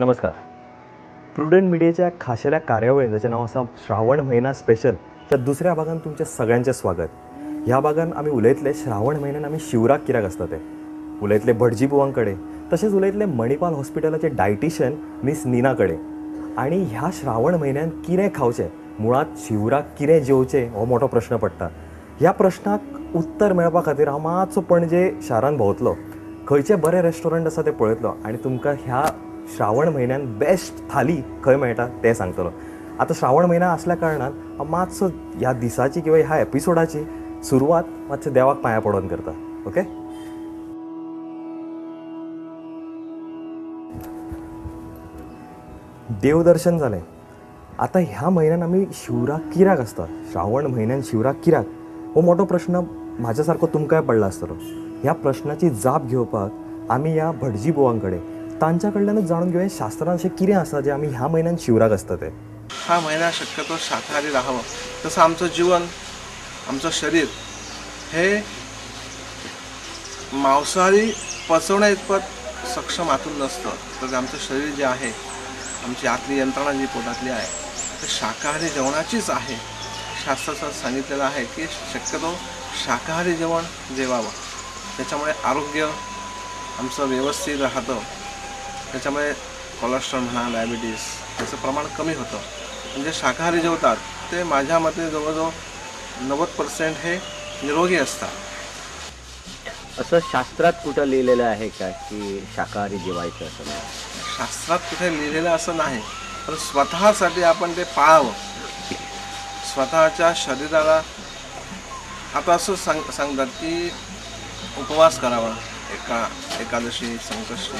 नमस्कार. प्रुडंट मिडियाच्या खाशेल्या कार्यावळीन जाचें नांव आसा श्रावण म्हयना स्पेशल त्या दुसऱ्या भागान तुमचें सगळ्यांचें स्वागत. ह्या भागान आमी उलयतले श्रावण म्हयन्यान आमी शिवराक कित्याक आसता तें, उलयतले भटजी बुवां कडेन, तशेंच उलयतले मणिपाल हॉस्पिटलाचे डायटिशियन मिस नीना कडेन आनी ह्या श्रावण म्हयन्यान कितें खावचें, मुळांत शिवराक कितें जेवचें हो मोठो प्रश्न पडटा. ह्या प्रश्नाक उत्तर मेळपा खातीर हांव मातसो पणजे शारान भोंवतलो, खंयचें बरें रेस्टॉरंट आसा तें पळयतलो आनी तुमकां ह्या श्रावण म्हयन्यान बेस्ट थाली खंय मेळटा तें सांगतलो. आतां श्रावण म्हयना आसल्या कारणान हांव मातसो ह्या दिसाची किंवा ह्या एपिसोडाची सुरवात मातशें देवाक पांयां पडोवन करता. ओके, देवदर्शन जालें. आतां ह्या म्हयन्यान आमी शिवराक कित्याक आसता, श्रावण म्हयन्यान शिवराक कित्याक, हो मोठो प्रश्न म्हाज्या सारको तुमकांय पडला आसतलो. ह्या प्रश्नाची जाप घेवपाक आमी ह्या भटजी बुवां कडेन तांच्या कडल्यानूच जाणून घेवया शास्त्रान अशें कितें आसा जें आमी ह्या म्हयन्यान शिवराक आसता तें. हा महिना शक्यतो शाकाहारी राहावं. तसं आमचं जीवन, आमचं शरीर हे मांसाहारी पचवण्याइतपत सक्षम आतून नसतं. तर आमचं शरीर जे आहे, आमची आतली यंत्रणा जी पोटातली आहे ते शाकाहारी जेवणाचीच आहे. शास्त्रात सांगितलेलं आहे की शक्यतो शाकाहारी जेवण जेवावं, त्याच्यामुळे आरोग्य आमचं व्यवस्थित राहतं. त्याच्यामुळे कोलेस्ट्रॉल म्हणा, डायबिटीस याचं प्रमाण कमी होतं. म्हणजे शाकाहारी जेवतात ते माझ्या मते जवळजवळ 90% हे निरोगी असतात. असं शास्त्रात कुठं लिहिलेलं आहे का की शाकाहारी जेवायचं असं? शास्त्रात कुठे लिहिलेलं असं नाही, पण स्वतःसाठी आपण ते पाळावं. स्वतःच्या शरीराला आता असं सांगतात की उपवास करावा, एकादशी, संकष्टी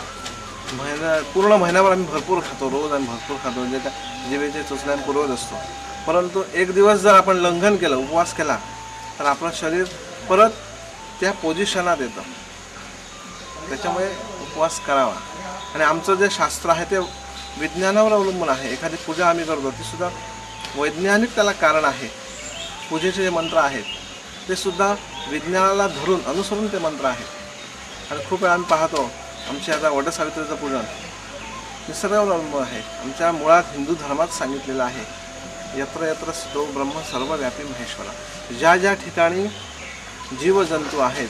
महिना, पूर्ण महिनाभर आम्ही भरपूर खातो, रोज आम्ही भरपूर खातो, जे त्या जिभेचे चोचले आम्ही पुरवत असतो. परंतु एक दिवस जर आपण लंघन केलं, उपवास केला, तर आपलं शरीर परत त्या पोझिशनात येतं. त्याच्यामुळे उपवास करावा. आणि आमचं जे शास्त्र आहे ते विज्ञानावर अवलंबून आहे. एखादी पूजा आम्ही करतो तीसुद्धा वैज्ञानिक त्याला कारण आहे. पूजेचे जे मंत्र आहेत ते सुद्धा विज्ञानाला धरून अनुसरून ते मंत्र आहेत. आणि खूप वेळा आम्ही पाहतो आमची आता वटसावित्रीचं पूजन निसर्गावर अवलंबून आहे. आमच्या मुळात हिंदू धर्मात सांगितलेलं आहे, यत्र यत्र स्थितो ब्रह्म सर्वव्यापी महेश्वरा. ज्या ज्या ठिकाणी जीवजंतू आहेत,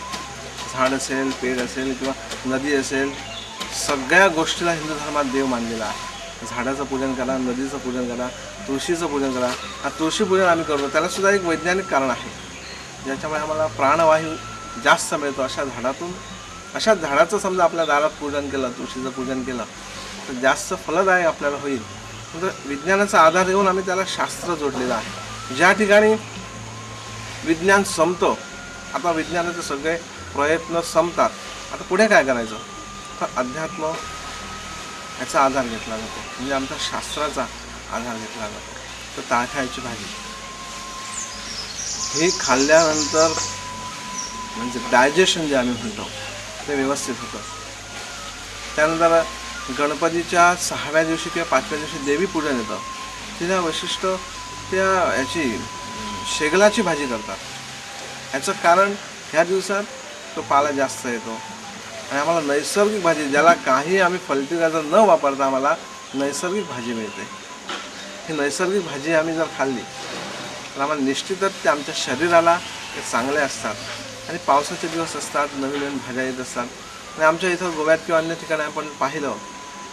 झाड असेल, पेड असेल किंवा नदी असेल, सगळ्या गोष्टीला हिंदू धर्मात देव मानलेला आहे. झाडाचं पूजन करा, नदीचं पूजन करा, तुळशीचं पूजन करा. हा तुळशी पूजन आम्ही करतो, त्यालासुद्धा एक वैज्ञानिक कारण आहे, ज्याच्यामुळे आम्हाला प्राणवायू जास्त मिळतो. अशा झाडातून, अशा झाडाचं समजा आपल्या दारात पूजन केलं, तुळशीचं पूजन केलं तर जास्त फलदायक आपल्याला होईल. म्हणजे विज्ञानाचा आधार घेऊन आम्ही त्याला शास्त्र जोडलेलं आहे. ज्या ठिकाणी विज्ञान संपतं, आता विज्ञानाचे सगळे प्रयत्न संपतात, आता पुढे काय करायचं, तर अध्यात्म याचा आधार घेतला जातो, म्हणजे आमच्या शास्त्राचा आधार घेतला जातो. तर ताळखायची भाजी ही खाल्ल्यानंतर म्हणजे डायजेशन जे आम्ही म्हणतो ते व्यवस्थित होतं. त्यानंतर गणपतीच्या 6व्या दिवशी किंवा 5व्या दिवशी देवी पूजन येतं, तिला वैशिष्ट्य त्या याची शेगलाची भाजी करतात. याचं कारण ह्या दिवसात तो पाला जास्त येतो आणि आम्हाला नैसर्गिक भाजी, ज्याला काही आम्ही फर्टिलायझर न वापरता आम्हाला नैसर्गिक भाजी मिळते. ही नैसर्गिक भाजी आम्ही जर खाल्ली तर आम्हाला निश्चितच ते आमच्या शरीराला ते चांगले असतात. आणि पावसाचे दिवस असतात, नवीन नवीन भाज्या येत असतात. आणि आमच्या इथं गोव्यात किंवा अन्य ठिकाणी आपण पाहिलं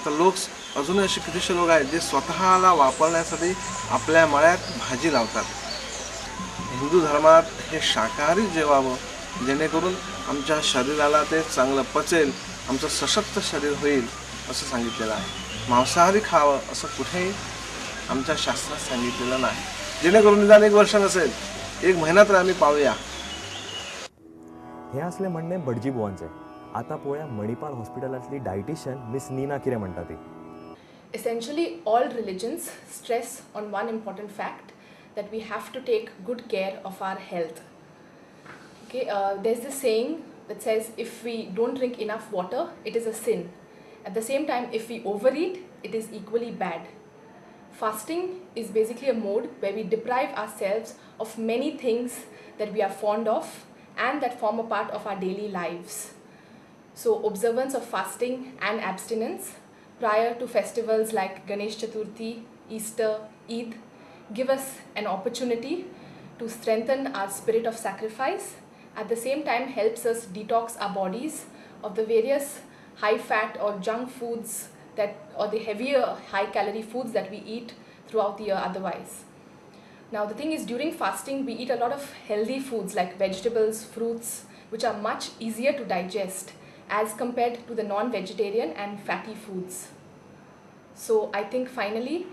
तर लोक अजूनही असे कितीशे लोक आहेत जे स्वतःला वापरण्यासाठी आपल्या मळ्यात भाजी लावतात. हिंदू धर्मात हे शाकाहारी जेवावं, जेणेकरून आमच्या शरीराला ते चांगलं पचेल, आमचं सशक्त शरीर होईल असं सांगितलेलं आहे. मांसाहारी खावं असं कुठेही आमच्या शास्त्रात सांगितलेलं नाही. जेणेकरून निदान एक वर्ष नसेल, एक महिना तर आम्ही पाळूया. हे असले म्हणणे भटजी बुवांचे. आता पळोवया मणिपाल हॉस्पिटलांतली डायटिशियन मिस नीना कितें म्हणटा ती. Essentially, all religions stress on one important fact, that we have to take good care of our health. Okay, there's this saying that says if we don't drink enough water, it is a sin. At the same time, if we overeat, it is equally bad. Fasting is basically a mode where we deprive ourselves of many things that we are fond of and that form a part of our daily lives. So observance of fasting and abstinence prior to festivals like Ganesh Chaturthi, Easter, Eid, give us an opportunity to strengthen our spirit of sacrifice. At the same time, helps us detox our bodies of the various high fat or junk foods that, or the heavier high calorie foods that we eat throughout the year otherwise. Now the thing is, during fasting we eat a lot of healthy foods like vegetables, fruits, which are much easier to digest as compared to the non-vegetarian and fatty foods. So I think finally,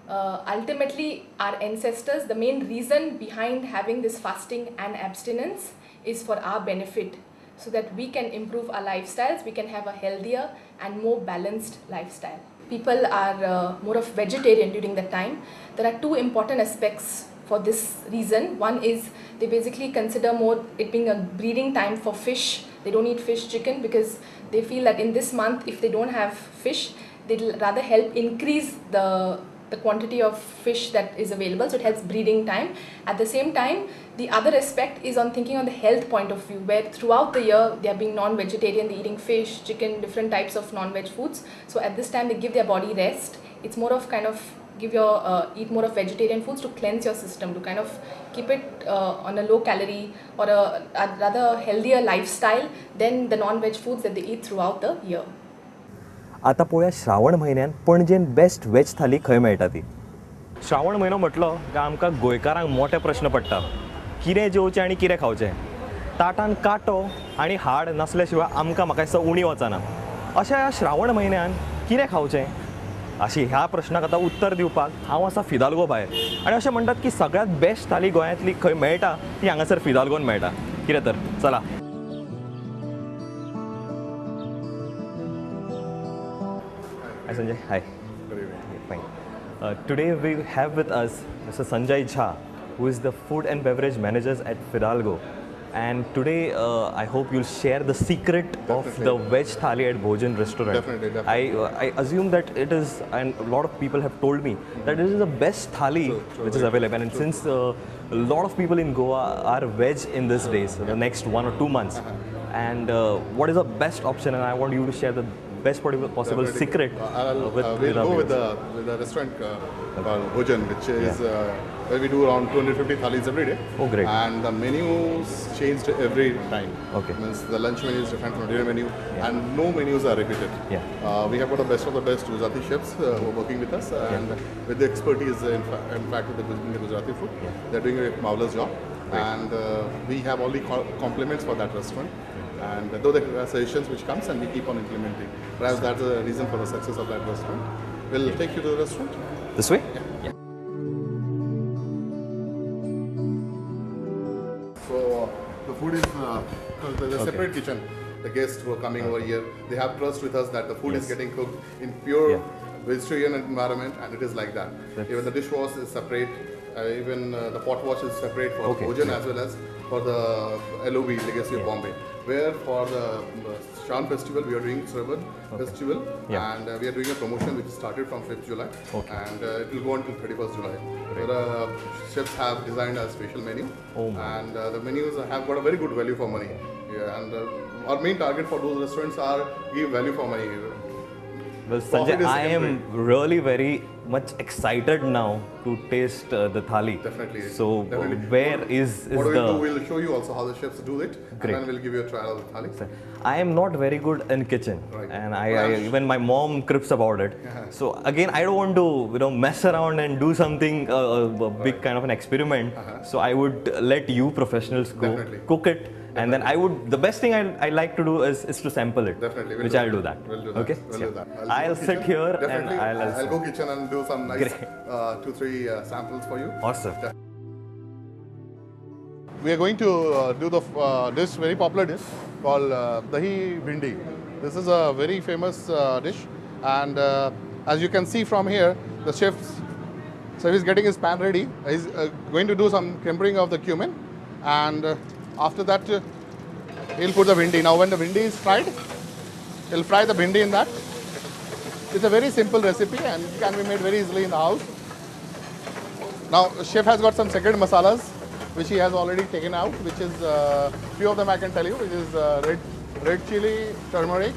ultimately our ancestors, the main reason behind having this fasting and abstinence is for our benefit, so that we can improve our lifestyles, we can have a healthier and more balanced lifestyle. People are more of vegetarian during that time. There are two important aspects for this reason. One is they basically consider more it being a breeding time for fish. They don't eat fish, chicken, because they feel that in this month, if they don't have fish, they'll rather help increase the quantity of fish that is available, so it helps breeding time. At the same time, the other aspect is on thinking on the health point of view, where throughout the year they are being non-vegetarian, they're eating fish, chicken, different types of non-veg foods. So at this time they give their body rest. It's more of kind of give your eat more of vegetarian foods to cleanse your system, to kind of keep it on a low calorie or a rather healthier lifestyle than the non-veg foods that they eat throughout the year. आतां पळोवया श्रावण म्हयन्यान पणजेन best veg थाली खंय मेळटा ती. श्रावण म्हयनो म्हटलो काय आमकां गोंयकारांक मोठे प्रश्न पडटा, कितें जेवचें आनी कितें खावचें. ताटान कांटो आनी हाड नासल्या शिवाय आमकां म्हाका दिसता उणी वचना. अशा ह्या श्रावण म्हयन्यान कितें खावचें अशी ह्या प्रश्नाक आतां उत्तर दिवपाक हांव आसा फिदाल्गो भायर. आनी अशें म्हणटात की सगळ्यांत बेस्ट थाली गोंयांतली खंय मेळटा ती हांगासर फिदाल्गोन मेळटा. कितें तर चला. Hi Sanjay, hi. Good evening. Fine. Today we have with us Mr. Sanjay Jha, who is the food and beverage manager at Fidalgo. And today I hope you'll share the secret of the veg thali at Bhojan restaurant. Definitely, definitely. I assume that it is, and a lot of people have told me that it is the best thali which is available. And since a lot of people in Goa are veg in these days, the next 1 or 2 months, and what is the best option? And I want you to share the best possible secret. We'll go with the restaurant called Bhojan, which is where we do around 250 thalis every day. Oh, great. And the menus changed every time. Okay. Means the lunch menu is different from dinner menu, and no menus are repeated. Yeah. We have got the best of the best Gujarati chefs who are working with us, and with the expertise, in fact, with the Gujarati food, they're doing a marvelous job. Great. And we have only compliments for that restaurant. And though there are suggestions which comes, and we keep on implementing. Perhaps that's the reason for the success of that restaurant. We'll take you to the restaurant. This way? Yeah. Yeah. So the food is there's a separate kitchen. The guests who are coming over here, they have trust with us that the food is getting cooked in pure vegetarian environment, and it is like that. Even the dishwash is separate. Even the pot wash is separate for Bhojan as well as for the LOB, Legacy of Bombay. Where for the Shravan festival, we are doing Shravan festival, and we are doing a promotion which started from 5th July, and it will go on till 31st July. So the chefs have designed a special menu, and the menus have got a very good value for money. Yeah, and our main target for those restaurants are give value for money. Well, Sanjay, I am really very much excited now to taste the thali. Definitely. So, definitely. Where is what the... we'll do, we'll show you also how the chefs do it. Great. And then we'll give you a trial of the thali. I am not very good in kitchen. Right. And I even my mom crips about it. Yeah. So again, I don't want to mess around and do something a big kind of an experiment. So I would let you professionals go cook it. And then I would, the best thing I like to do is to sample it. Definitely. Which I'll do that. We'll do that. Okay? We'll do that. I'll sit here. Definitely. And I'll go kitchen and do some nice 2-3 samples for you. Awesome. Yeah. We are going to do the dish, very popular dish called Dahi Bhindi. This is a very famous dish, and as you can see from here, the chef's, so he's getting his pan ready. He's going to do some tempering of the cumin, and after that, he'll put the bhindi. Now, when the bhindi is fried, he'll fry the bhindi in that. It's a very simple recipe and can be made very easily in the house. Now, chef has got some sacred masalas, which he has already taken out, which is, few of them I can tell you, which is red chili, turmeric.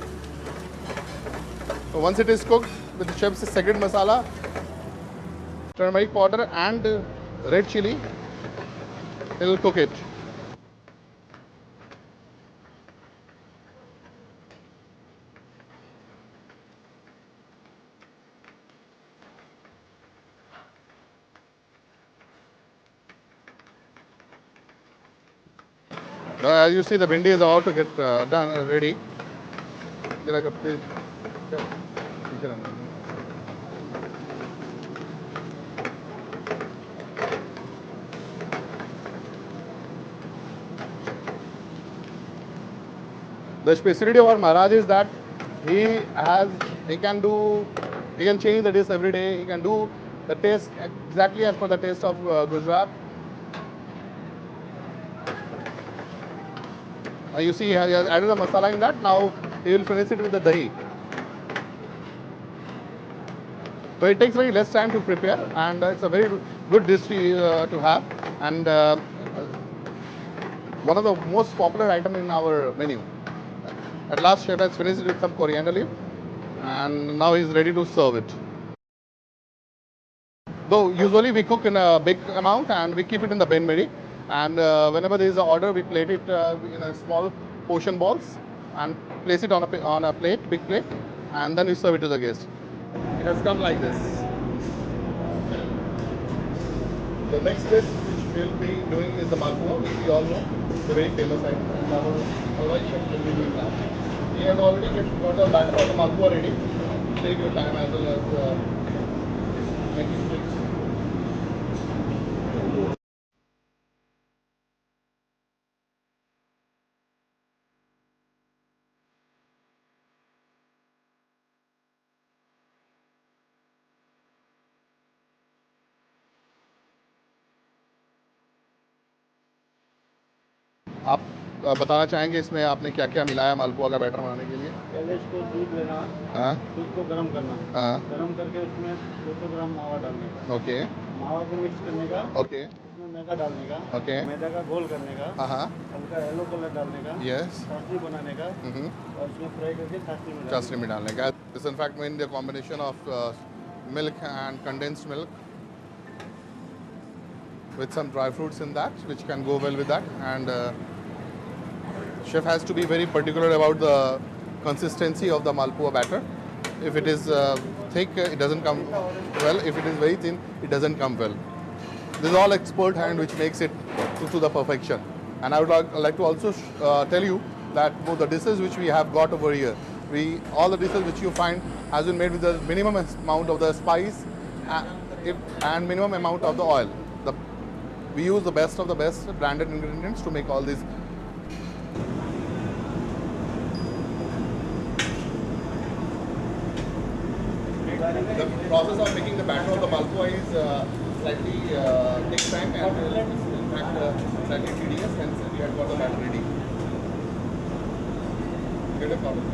So once it is cooked, with the chef's secret masala, turmeric powder and red chili. He'll cook it. Now, as you see, the bhindi is about to get done, ready. The specialty of our Maharaj is that he can change the dish every day. He can do the taste exactly as per the taste of Gujarat. You see, he has added the masala in that. Now he will finish it with the dahi. So it takes very less time to prepare, and it's a very good dish to have, and one of the most popular item in our menu. At last, chef has finished it with some coriander leaf, and now he is ready to serve it. Though usually we cook in a big amount and we keep it in the bain-marie. And whenever there is an order, we plate it in a small portion balls and place it on a plate, big plate, and then we serve it to the guest. It has come like this. The next dish which we'll be doing is the malpua, which we all know. It's a very famous item, and our halwai chef will be doing that. He has already got the batter of the malpua ready. Take your time as well as making it. आप बताना चाहेंगे इसमें आपने क्या क्या मिलाया मालपुआ का batter बनाने के लिए? पहले इसको दूध लेना, हाँ, दूध को गर्म करना, हाँ, गर्म करके उसमें 200 ग्राम मावा डालने का, ओके, मावा को मिक्स करने का, ओके, उसमें मैदा डालने का, ओके, मैदा का गोल करने का, हाँ, हल्का येलो कलर डालने का, यस, चाशनी बनाने का, और उसमें फ्राई करके चाशनी में डालने का। This in fact mean the combination of milk and condensed milk with some dry fruits in that, which can go well with that. And chef has to be very particular about the consistency of the malpua batter. If it is thick, it doesn't come well. If it is very thin, it doesn't come well. This is all expert hand which makes it to the perfection. And I would like to also tell you that both the dishes which we have got over here, all the dishes which you find has been made with the minimum amount of the spice and minimum amount of the oil. We use the best of the best branded ingredients to make all these. The process of making the batter of the malpua is slightly takes time and in fact slightly tedious. Hence we have got the batter ready. Get a problem.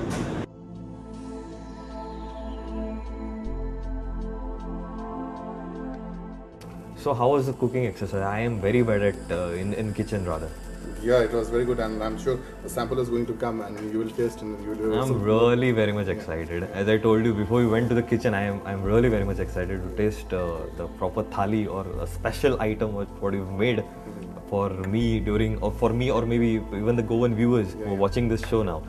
So how was the cooking exercise? I am very bad at in kitchen rather. Yeah, it was very good, and I'm sure the sample is going to come and you will taste and you will. I'm really very much excited. As I told you before we went to the kitchen, I'm really very much excited to taste the proper thali or a special item what you've made for me during, or for me or maybe even the Goan viewers who are watching this show now.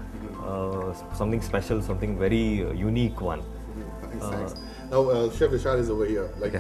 Something special, something very unique one. Thanks, thanks. Now, Chef Vishal is over here. Like, Okay,